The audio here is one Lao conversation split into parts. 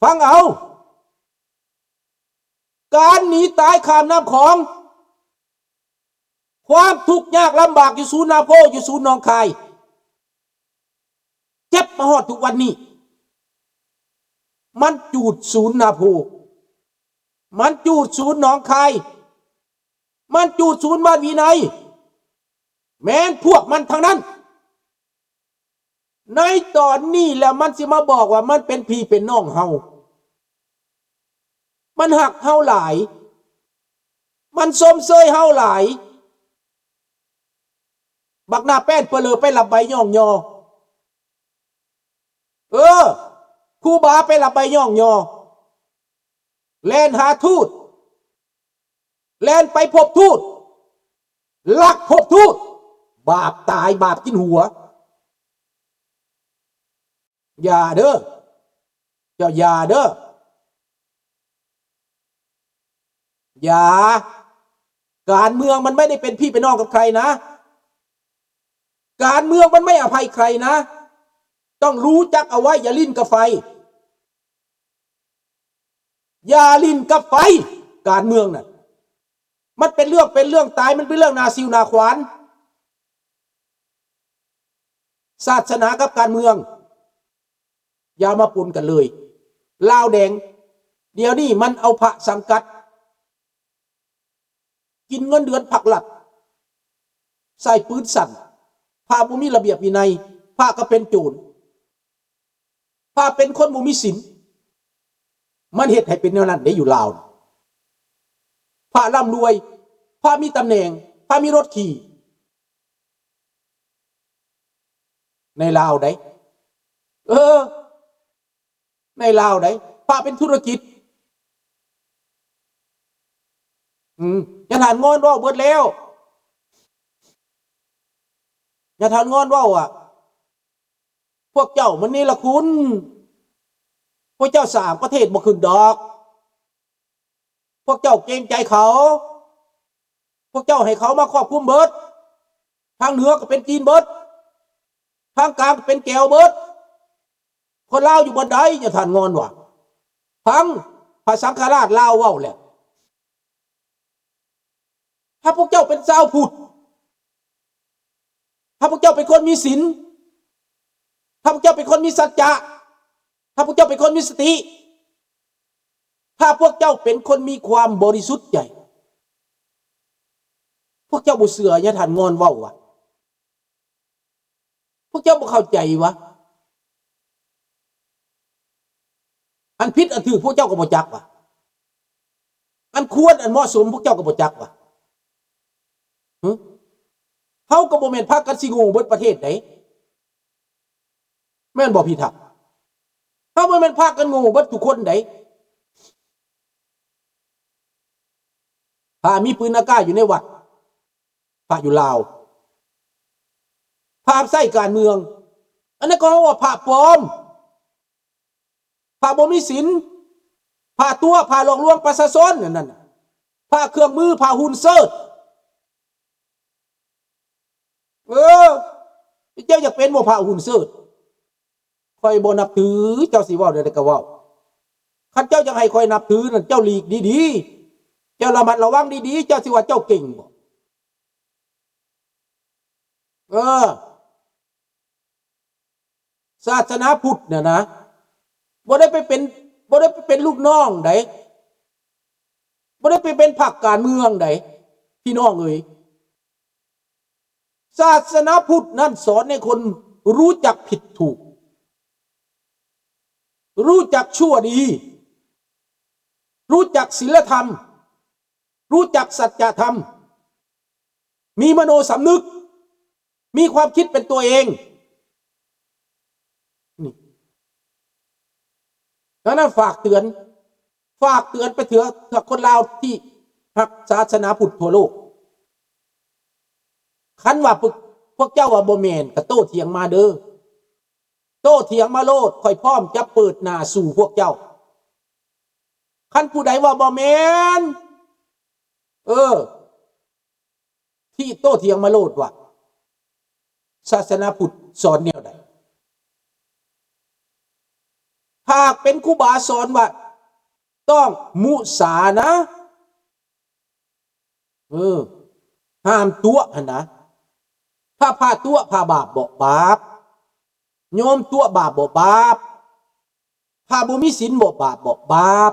ຟັງເອົາ, ການໜີຕາຍຂ້າມນ້ຳຂອງ, ຄວາມທຸກຍາກລຳບາກຢູ່ສູນນາໂພ, ຢູ່ສູນໜອງຄາຍ, ເຈັບມາຮອດທຸກວັນນີ້. ມັນຈູດສູນນາໂພ, ມັນຈູດສູນໜອງຄາຍ, ມັນຈູດສູນບ້ານວິໄນ, ແມ່ນພວກມັນທັງນັ້ນ. ໃນຕອນນີ້ແຫຼະ ມັນຊິມາບອກວ່າມັນເປັນພີ່ເປັນນ້ອງເຮົາ, ມັນຮັກເຮົາຫຼາຍ, ມັນຊົມເຊີຍເຮົາຫຼາຍ. ບັກໜ້າແປ້ນປະເຫຼີໄປລັບໃບຍ້ອງຍໍ, ເອີ ຄູບາໄປລັບໃບຍ້ອງຍໍ, ແລ່ນຫາທູດ, ແລ່ນໄປພົບທູດ, ລັກພົບທູດ, ບາບຕາຍ, ບາບກິນຫົວ. ຢ່າເດີ, ເຈົ້າຢ່າເດີ, ຢ່າ. ການເມືອງມັນໄມ່ໄດ້ເປັນພີ່ເປັນນ້ອງກັບໃຄນະ, ການເມືອງມັນໄມ່ອະໄພໃຄນະ. ຕ້ອງຮູ້ຈັກເອົາໄວ້, ຢ່າຫຼິ້ນກັບໄຟ. ຢ່າຫຼິ້ນກັບໄຟ. ການເມືອງນັ້ນ ມັນເປັນເລື່ອງເປັນເລື່ອງຕາຍ, ມັນເປັນເລື່ອງໜ້າສິວໜ້າຂວານ. ສາສະໜາກັບການເມືອງ ຢ່າມາປົນກັນເລີຍ. ລາວແດງ ດຽວນີ້ມັນເອົາພະສັງກັດ ກິນເງິນເດືອນພັກລັດ, ໃຊ້ປືນສັ້ນ, ພະບໍ່ມີລະບຽບວິໄນ, ພະກໍເປັນໂຈນ, ພະເປັນຄົນບໍ່ມີສິນ. ມັນເຮັດໃຫ້ເປັນແນວນັ້ນເດ້ຢູ່ລາວ. ພະລ່ຳລວຍ, ພະມີຕຳແໜ່ງ, ພະມີລົດຂີ່ ໃນລາວໃດ໋. ເອີ ໃນລາວໃດ໋ ພະເປັນທຸລະກິດ. ອືມ ຍາທ່ານງອນເວົ້າເບິດແລ້ວ, ຍາທ່ານງອນເວົ້າວ່າ ພວກເຈົ້າມັນເນລະຄຸນ, ພວກເຈົ້າສ້າງປະເທດບໍ່ຂຶ້ນດອກ. ພວກເຈົ້າເກງໃຈເຂົາ, ພວກເຈົ້າໃຫ້ເຂົາມາຄວບຄຸມເບິດ, ທາງເໜືອກໍເປັນຈີນເບິດ, ທາງກາງກໍເປັນແກວເບິດ. ຄົນລາວຢູ່ບ່ອນໃດ ຍາທ່ານງອນວ່າ? ຟັງພະສັງຄະລາດລາວເວົ້າແຫຼະ. ຖ້າພວກເຈົ້າເປັນຊາວພຸດ, ຖ້າພວກເຈົ້າເປັນຄົນມີສິນ, ຖ້າພວກເຈົ້າເປັນຄົນມີສັດຈະ, ຖ້າພວກເຈົ້າເປັນຄົນມີສະຕິ, ຖ້າພວກເຈົ້າເປັນຄົນມີຄວາມບໍລິສຸດໃຈ, ພວກເຈົ້າບໍ່ເຊື່ອຍາທ່ານງອນເວົ້າວະ? ພວກເຈົ້າບໍ່ເຂົ້າໃຈວະ? ອັນຜິດອັນຖືກພວກເຈົ້າກໍບໍ່ຈັກວະ? ອັນຄວນອັນເໝາະສົມພວກເຈົ້າກໍບໍ່ຈັກວະ? ຫຶ? ເຮົາກໍບໍ່ແມ່ນພາກັນຊິໂງ່ເບິດປະເທດໃດ. ແມ່ນບໍ່ ພີທັກ? ເຮົາບໍ່ແມ່ນພາກັນໂງ່ເບິດທຸກຄົນໃດ. ພະມີປືນອາກາດຢູ່ໃນວັດ, ພະຢູ່ລາວ, ພະຮັບໃຊ້ການເມືອງ, ອັນນັ້ນກໍເຮົາວ່າພະປອມ, ພະບໍ່ມີສິນ, ພະຕົວະ, ພະຫຼອກລວງປະຊາຊົນ, ອັນນັ້ນນະ ພະເຄື່ອງມື, ພະຫຸ່ນເສີດ. ເອີ ເຈົ້າຢາກເປັນບໍ່ພະຫຸ່ນເສີດ? ຂ້ອຍບໍ່ນັບຖື, ເຈົ້າຊິເວົ້າແນວໃດກໍເວົ້າ. ຄັນເຈົ້າຢາກໃຫ້ຂ້ອຍນັບຖືນັ້ນ ເຈົ້າຫຼີກດີໆ, ເຈົ້າລະມັດລະວັງດີໆ, ເຈົ້າຊິວ່າເຈົ້າເກັ່ງບໍ່? ເອີ ສາສະໜາພຸດນະນະ ບໍ່ໄດ້ໄປເປັນ, ບໍ່ໄດ້ໄປເປັນລູກນ້ອງໃດ, ບໍ່ໄດ້ໄປເປັນພັກການເມືອງໃດ ພີ່ນ້ອງເອີຍ. ສາສະໜາພຸດນັ້ນສອນໃຫ້ຄົນຮູ້ຈັກຜິດຖືກ, ຮູ້ຈັກຊົ່ວດີ, ຮູ້ຈັກສິນລະທຳ, ຮູ້ຈັກສັດຈະທຳ, ມີມະໂນສຳນຶກ, ມີຄວາມຄິດເປັນຕົວເອງ. ນີ້ ດັ່ງນັ້ນຝາກເຕືອນ, ຝາກເຕືອນໄປເທື່ອ, ເທື່ອຄົນລາວທີ່ຮັກສາສະໜາພຸດທົ່ວໂລກ. ຄັນວ່າພວກ, ພວກເຈົ້າວ່າບໍ່ແມ່ນ ກໍໂຕ້ຖຽງມາເດີ. ໂຕ້ຖຽງມາໂລດ, ຂ້ອຍພ້ອມຈະເປີດໜ້າສູ່ພວກເຈົ້າ. ຄັນຜູ້ໃດວ່າບໍ່ແມ່ນ, ເອີ, ທີ່ໂຕ້ຖຽງມາໂລດວ່າ ສາສະໜາພຸດສອນແນວໃດ? ຖ້າເປັນຄູບາສອນວ່າຕ້ອງມຸສານະ ເອີ ຫ້າມຕົວະຫັ້ນນະ. ຖ້າພະຕົວະ ພະບາບບໍ່? ບາບ. ໂຍມຕົວະ ບາບບໍ່? ບາບ. ພະບໍ່ມີສິນບໍ່? ບາບບໍ່? ບາບ.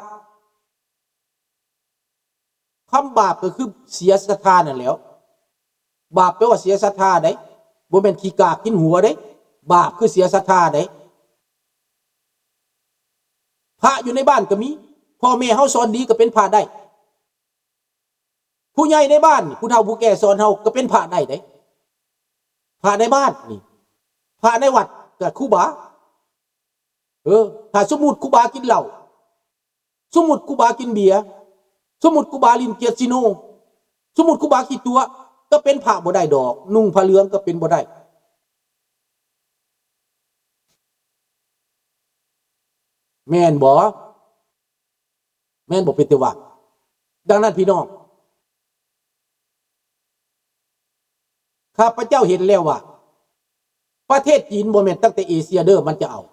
ຄຳບາບກໍຄືເສຍສັດທານັ້ນແຫຼ້ວ. ບາບແປວ່າເສຍສັດທາເດ້, ບໍ່ແມ່ນຂີ້ກາກກິນຫົວເດ້. ບາບຄືເສຍສັດທາເດ້. ພະຢູ່ໃນບ້ານກໍມີ, ພໍ່ແມ່ເຮົາສອນດີກໍເປັນພະໄດ້. ຜູ້ໃຫຍ່ໃນບ້ານ ຜູ້ເຖົ້າຜູ້ແກ່ສອນເຮົາກໍເປັນພະໄດ້ເດ້. ພະໃນບ້ານນີ້, ພະໃນວັດກໍຄູບາ. ເອີ ຖ້າສົມມຸດຄູບາກິນເຫຼົ້າ, ສົມມຸດຄູບາກິນເບຍ, ສົມມຸດຄູບາຫຼິ້ນກາຊິໂນ, ສົມມຸດຄູບາຂີ້ຕົວະ, ກໍເປັນພະບໍ່ໄດ້ດອກ, ນຸ່ງຜ້າເຫຼືອງກໍເປັນບໍ່ໄດ້. ແມ່ນບໍ່? ແມ່ນບໍ່ ເປັນແຕ່ວ່າ. ດັ່ງນັ້ນພີ່ນ້ອງ, ຂ້າພະເຈົ້າເຫັນແລ້ວວ່າ ປະເທດຈີນບໍ່ແມ່ນຕັ້ງແຕ່ເອເຊຍເດີມັນຈະເອົາ.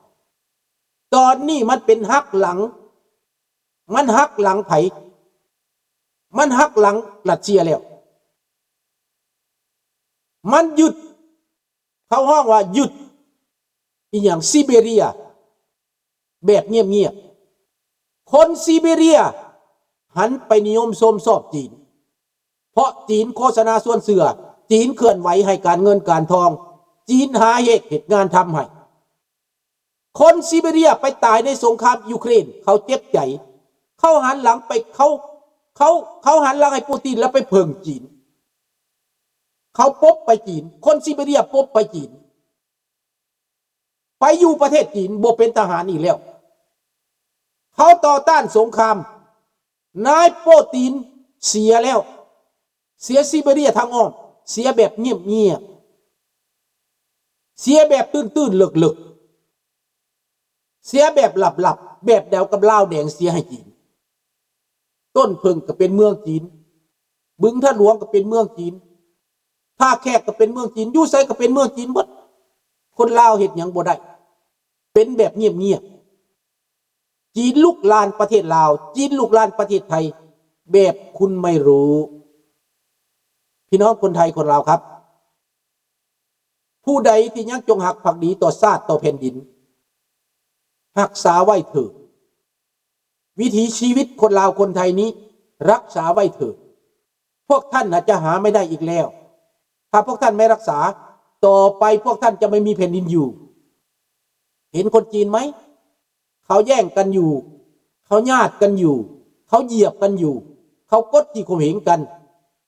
ຕອນນີ້ມັນເປັນຫັກຫຼັງ, ມັນຫັກຫຼັງໃຜ? ມັນຫັກຫຼັງຣັດເຊຍແລ້ວ. ມັນຍຶດ ເຂົາຮ້ອງວ່າຍຶດອີ່ຫຍັງ ຊີເບເຣຍ ແບບງຽບໆ. ຄົນຊີເບເຣຍຫັນໄປນິຍົມຊົມຊອບຈີນ, ເພາະຈີນໂຄສະນາຊວນເຊື່ອ, ຈີນເຄື່ອນໄຫວໃຫ້ການເງິນການທອງ, ຈີນຫາເຮັດ ເຮັດງານທຳໃຫ້. ຄົນຊີເບເຣຍໄປຕາຍໃນສົງຄາມຢູເຄຣນ, ເຂົາເຈັບໃຈ, ເຂົາຫັນຫຼັງໄປ, ເຂົາ, ເຂົາ, ເຂົາຫັນຫຼັງໃຫ້ປູຕິນ ແລ້ວໄປເພິ່ງຈີນ. ເຂົາປົບໄປຈີນ, ຄົນຊີເບເຣຍປົບໄປຈີນ, ໄປຢູ່ປະເທດຈີນ, ບໍ່ເປັນທະຫານອີກແລ້ວ. ເຂົາຕໍ່ຕ້ານສົງຄາມ, ນາຍໂປຕີນເສຍແລ້ວ, ເສຍຊີເບເຣຍທາງອ້ອມ, ເສຍແບບງຽບໆ, ເສຍແບບຕື້ນໆເລິກໆ, ເສຍແບບລັບໆ, ແບບດຽວກັບລາວແດງເສຍໃຫ້ຈີນ. ຕົ້ນເຜິ້ງກໍເປັນເມືອງຈີນ, ບຶງທາດຫຼວງກໍເປັນເມືອງຈີນ, ທ່າແຂກກໍເປັນເມືອງຈີນ, ຢູ່ໃສກໍເປັນເມືອງຈີນໝົດ. ຄົນລາວເຮັດຫຍັງບໍ່ໄດ້, ເປັນແບບງຽບໆ. ຈີນລຸກລານປະເທດລາວ, ຈີນລຸກລານປະເທດໄທ ແບບຄຸນໄມ່ຮູ້. ພີ່ນ້ອງຄົນໄທຄົນລາວຄັບ, ຜູ້ໃດທີ່ຍັງຈົງຮັກພັກດີຕໍ່ຊາດຕໍ່ແຜ່ນດິນ, ຮັກສາໄວ້ເທີດ. ວິຖີຊີວິດຄົນລາວຄົນໄທນີ້ ຮັກສາໄວ້ເທີດ. ພວກທ່ານອາດຈະຫາໄມ່ໄດ້ອີກແລ້ວ. ຖ້າພວກທ່ານໄມ່ຮັກສາ, ຕໍ່ໄປພວກທ່ານຈະໄມ່ມີແຜ່ນດິນຢູ່. ເຫັນຄົນຈີນໄໝ? ເຂົາແຍ່ງກັນຢູ່, ເຂົາຍາດກັນຢູ່, ເຂົາຢຽບກັນຢູ່, ເຂົາກົດຂີ່ຂົ່ມເຫງກັນ.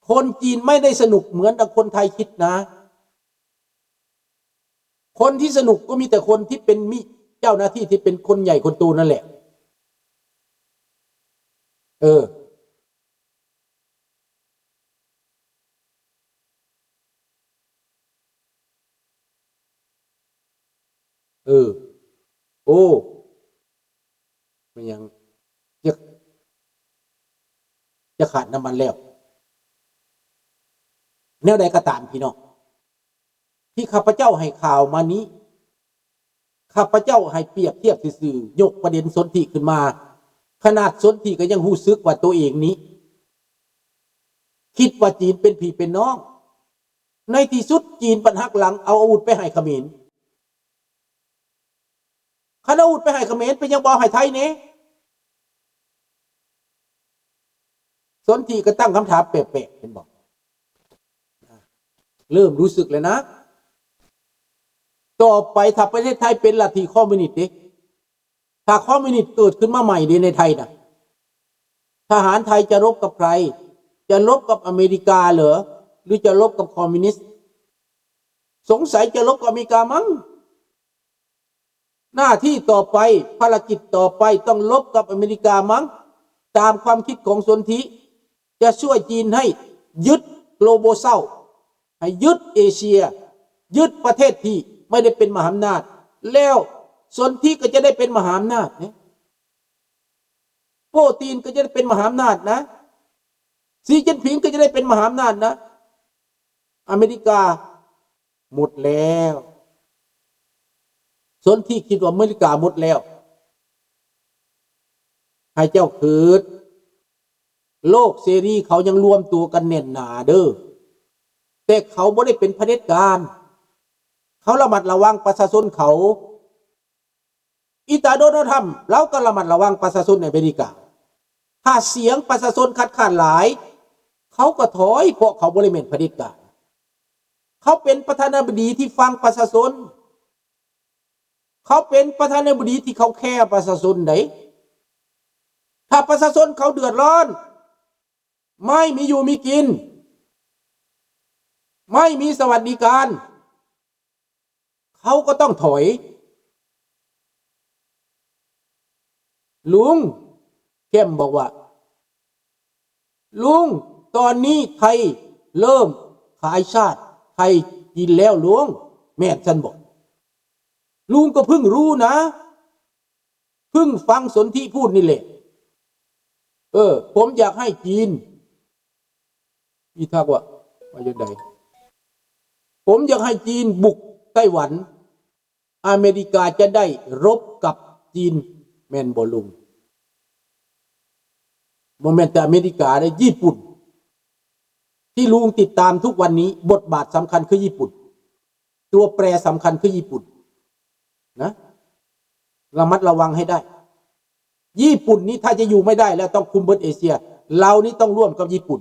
ຄົນຈີນໄມ່ໄດ້ສະໜຸກເໝືອນດັ່ງຄົນໄທຄິດນາ. ຄົນທີ່ສະໜຸກກໍມີແຕ່ຄົນທີ່ເປັນມິ ເຈົ້າໜ້າທີ່ທີ່ເປັນຄົນໃຫຍ່ຄົນໂຕນັ້ນແຫຼະ. ເອີ. ເອີ ໂອ້ ແມ່ນຫຍັງ ຈະ ຈະຂາດນ້ຳມັນແລ້ວ. ແນວໃດກໍຕາມ ພີ່ນ້ອງ ທີ່ຂ້າພະເຈົ້າໃຫ້ຂ່າວມານີ້ ຂ້າພະເຈົ້າໃຫ້ປຽບທຽບຊື່ໆ ຍົກປະເດັນສົນທິຂຶ້ນມາ. ຂະໜາດສົນທິກໍຍັງຮູ້ສຶກວ່າໂຕເອງນີ້ ຄິດວ່າຈີນເປັນພີ່ເປັນນ້ອງ. ໃນທີ່ສຸດຈີນບັດຫັກຫຼັງເອົາອາວຸດໄປໃຫ້ຂະເໝນ. ຄັນເອົາອາວຸດໄປໃຫ້ຂະເໝນ ເປັນຫຍັງບໍ່ເອົາໃຫ້ໄທແດ່? ສົນທິກໍຕັ້ງຄຳຖາມແປກໆ ເຫັນບໍ່? ເລີ່ມຮູ້ສຶກແລ້ວນະ. ຕໍ່ໄປຖ້າປະເທດໄທເປັນລັດທິຄອມມິວນິດເດ, ຖ້າຄອມມິວນິດເກີດຂຶ້ນມາໃໝ່ເດໃນໄທນະ, ທະຫານໄທຈະລົບກັບໃຄ? ຈະລົບກັບອາເມລິກາເຫຼື ຫຼືຈະລົບກັບຄອມມິວນິດ? ສົງໄສຈະລົບກັບອາເມລິກາມັ້ງ. ໜ້າທີ່ຕໍ່ໄປ, ພາລະກິດຕໍ່ໄປຕ້ອງລົບກັບອາເມລິກາມັ້ງ, ຕາມຄວາມຄິດຂອງສົນທິ, ຈະຊ່ວຍຈີນໃຫ້ຍຶດ global south, ໃຫ້ຍຶດເອເຊຍ, ຍຶດປະເທດທີ່ໄມ່ໄດ້ເປັນມະຫາອຳນາດ, ແລ້ວສົນທິກໍຈະໄດ້ເປັນມະຫາອຳນາດເດ. ໂປຕີນກໍຈະໄດ້ເປັນມະຫາອຳນາດນະ, ສີຈິ້ນຜິງກໍຈະໄດ້ເປັນມະຫາອຳນາດນະ. ອາເມລິກາ ໝົດແລ້ວ. ສົນທິຄິດວ່າອາເມລິກາໝົດແລ້ວ. ໃຫ້ເຈົ້າຄິດ ໂລກເສລີເຂົາຍັງລວມຕົວກັນແໜ້ນໜາເດີ້ ແຕ່ເຂົາບໍ່ໄດ້ເປັນຜະເດັດການ ເຂົາລະມັດລະວັງປະຊາຊົນເຂົາ. ອີຕາໂດນັລ ທຣຳ ລາວກໍລະມັດລະວັງປະຊາຊົນອາເມລິກາ. ຖ້າສຽງປະຊາຊົນຄັດຄ້ານຫຼາຍ ເຂົາກໍຖອຍ ເພາະເຂົາບໍ່ໄດ້ແມ່ນຜະເດັດການ. ເຂົາເປັນປະທານາທິບໍດີທີ່ຟັງປະຊາຊົນ. ເຂົາເປັນປະທານາທິບໍດີທີ່ເຂົາແຄປະຊາຊົນໃດ໋. ຖ້າປະຊາຊົນເຂົາເດືອດຮ້ອນ ໄມ່ມີຢູ່ມີກິນ ໄມ່ມີສະຫວັດດີການ ເຂົາກໍຕ້ອງຖອຍ. ລຸງ ແຄມບອກວ່າ ລຸງ ຕອນນີ້ໄທເລີ່ມຂາຍຊາດໄທຈີນແລ້ວລຸງ. ແມ່ນຊັ້ນບໍ? ລຸງກໍເພິ່ງຮູ້ນະ ເພິ່ງຟັງສົນທິພູດນີ້ແຫຼະ. ເອີ ຜົມຢາກໃຫ້ຈີນ ອີທັກວ່າ ວ່າຈັ່ງໃດ? ຜົມຢາກໃຫ້ຈີນບຸກໄຕ້ຫວັນ. ອາເມລິກາຈະໄດ້ລົບກັບຈີນ ແມ່ນບໍ່ລຸງ? ບໍ່ແມ່ນແຕ່ອາເມລິກາເດ້ ຍີ່ປຸ່ນ ທີ່ລຸງຕິດຕາມທຸກວັນນີ້ ບົດບາດສຳຄັນຄືຍີ່ປຸ່ນ. ຕົວແປສຳຄັນຄືຍີ່ປຸ່ນນະ ລະມັດລະວັງໃຫ້ໄດ້. ຍີ່ປຸ່ນນີ້ຖ້າຈະຢູ່ໄມ່ໄດ້ແລ້ວ ຕ້ອງຄຸມເບິດເອເຊຍ. ລາວນີ້ຕ້ອງຮ່ວມກັບຍີ່ປຸ່ນ.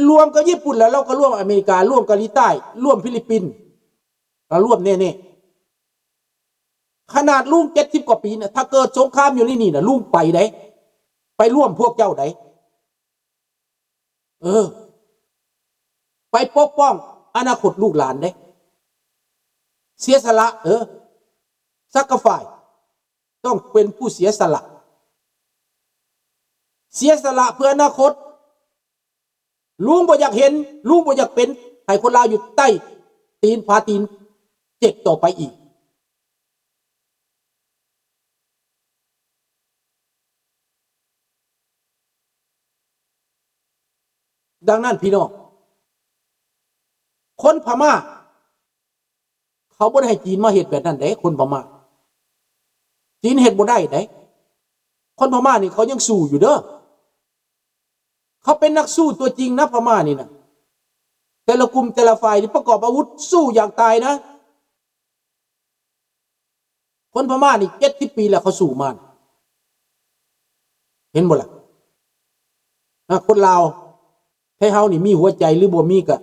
ລວມກັບຍີ່ປຸ່ນແລ້ວ ລາວກໍລວມອາເມລິກາ, ລວມເກົາຫຼີໃຕ້, ລວມຟີລິບປິນ, ລາວລວມແນ່ໆ. ຂະໜາດລຸງເຈັດສິບກວ່າປີນະ, ຖ້າເກີດສົງຄາມຢູ່ໃນນີ້ນະ, ລຸງໄປໃດ໋, ໄປຮ່ວມພວກເຈົ້າໃດ໋. ເອີ, ໄປປົກປ້ອງອະນາຄົດລູກຫຼານເດ້. ເສຍສະຫຼະ, ເອີ, sacrifice. ຕ້ອງເປັນຜູ້ເສຍສະຫຼະ, ເສຍສະຫຼະເພື່ອອະນາຄົດ. ລຸງບໍ່ຢາກເຫັນ, ລຸງບໍ່ຢາກເປັນ, ໃຫ້ຄົນລາວຢູ່ໃຕ້ຕີນ, ຝາຕີນເຈັກຕໍ່ໄປອີກ. ດັ່ງນັ້ນພີ່ນ້ອງ, ຄົນພະມ້າ ເຂົາບໍ່ໄດ້ໃຫ້ຈີນມາເຮັດແບບນັ້ນເດ້ ຄົນພະມ້າ. ຈີນເຮັດບໍ່ໄດ້ເດ້. ຄົນພະມ້ານີ້ເຂົາຍັງສູ້ຢູ່ເດີ. ເຂົາເປັນນັກສູ້ຕົວຈິງນະ ພະມ້ານີ້ນະ. ແຕ່ລະກຸ່ມແຕ່ລະຝ່າຍນີ້ປະກອບອາວຸດສູ້ຢ່າງຕາຍນະ. ຄົນພະມ້ານີ້ເຈັດສິບປີແລ້ວເຂົາສູ້ມານະ. ເຫັນບໍ່ລະ? ນະ, ຄົນລາວໄທເຮົານີ້ມີຫົວໃຈຫຼືບໍ່ມີກະ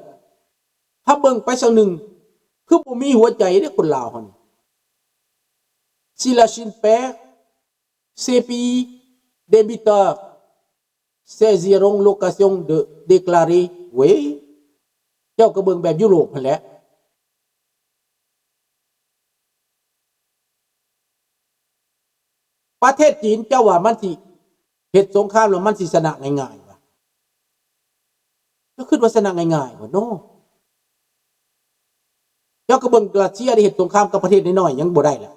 ຖ້າເບິ່ງໄປຊະໜຶ່ງ ຄືບໍ່ມີຫົວໃຈເດ້ຄົນລາວເຮົານີ້. Si la Chine perd ses pays, débiteurs saisiront l'occasion de déclarer guerre. ເຈົ້າກໍເບິ່ງແບບຢູໂຣບຫັ້ນແຫຼະ. ປະເທດຈີນ ເຈົ້າວ່າມັນຊິເຮັດສົງຄາມແລ້ວມັນຊິຊະນະງ່າຍໆຫວາ? ເຈົ້າຄິດວ່າຊະນະງ່າຍໆຫວາເນາະ? ເຈົ້າກໍເບິ່ງຣັດເຊຍໄດ້ເຮັດສົງຄາມກັບປະເທດນ້ອຍໆ ຍັງບໍ່ໄດ້ລະ.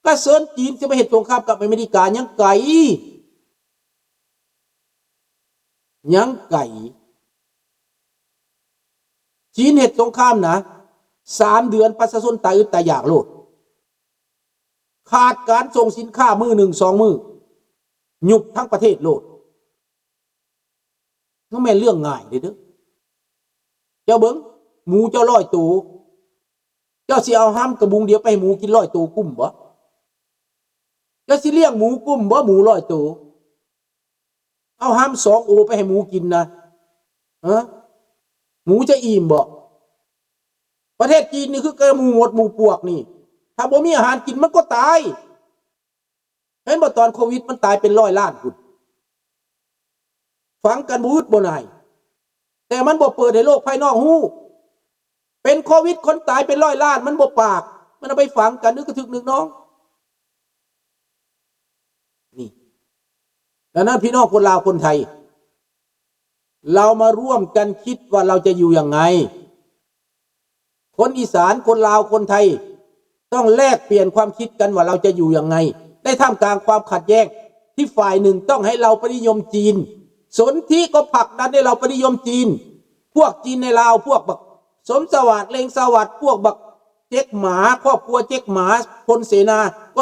ກະເຊີນຈີນຊິມາເຮັດສົງຄາມກັບອາເມລິກາຍັງໄກ. ຍັງໄກ. ຈີນເຮັດສົງຄາມນະ ສາມເດືອນປະຊາຊົນຕາຍອຶດຕາຍຢາກໂລດ. ຂາດການສົ່ງສິນຄ້າມື້ໜຶ່ງສອງມື້ ຍຸບທັງປະເທດໂລດ. ມັນແມ່ນເລື່ອງງ່າຍເດ້ເດີ. ເຈົ້າເບິ່ງ ໝູເຈົ້າຮ້ອຍໂຕ, ເຈົ້າຊິເອົາຮາມກະບຸງດຽວໄປໃຫ້ໝູກິນຮ້ອຍໂຕກຸ້ມບໍ? ເຈົ້າຊິລ້ຽງໝູກຸ້ມບໍ ໝູຮ້ອຍໂຕ? ເອົາຮາມສອງໂອໄປໃຫ້ໝູກິນນະ, ຮະ? ໝູຈະອີ່ມບໍ? ປະເທດຈີນນີ້ຄືກັບໝູມົດໝູປວກນີ້, ຖ້າບໍ່ມີອາຫານກິນມັນກໍຕາຍ. ເຫັນບໍ່ ຕອນໂຄວິດມັນຕາຍເປັນຮ້ອຍລ້ານພຸ້ນ, ຝັງກັນບໍ່ອຶດບໍ່ໜ່າຍ, ແຕ່ມັນບໍ່ເປີດໃຫ້ໂລກພາຍນອກຮູ້. ເປັນໂຄວິດຄົນຕາຍເປັນຮ້ອຍລ້ານ ມັນບໍ່ປາກ, ມັນເອົາໄປຝັງກັນນຶກກະທຶກນຶກນອງ. ນີ້, ດັ່ງນັ້ນ ພີ່ນ້ອງຄົນລາວຄົນໄທ, ເຮົາມາຮ່ວມກັນຄິດວ່າເຮົາຈະຢູ່ຢ່າງໄງ. ຄົນອີສານ, ຄົນລາວ, ຄົນໄທ ຕ້ອງແລກປ່ຽນຄວາມຄິດກັນວ່າເຮົາຈະຢູ່ຢ່າງໄງ ໃນທ່າມກາງຄວາມຂັດແຍ້ງ ທີ່ຝ່າຍໜຶ່ງຕ້ອງໃຫ້ເຮົາໄປນິຍົມຈີນ, ສົນທິກໍຜັກດັນໃຫ້ເຮົາໄປນິຍົມຈີນ. ພວກຈີນໃນລາວ, ພວກບັກສົມສະຫວາດ, ເລັ່ງສະຫວາດ, ພວກບັກເຈັກໝາ, ຄອບຄົວເຈັກໝາ, ພົນເສນາ, ກໍ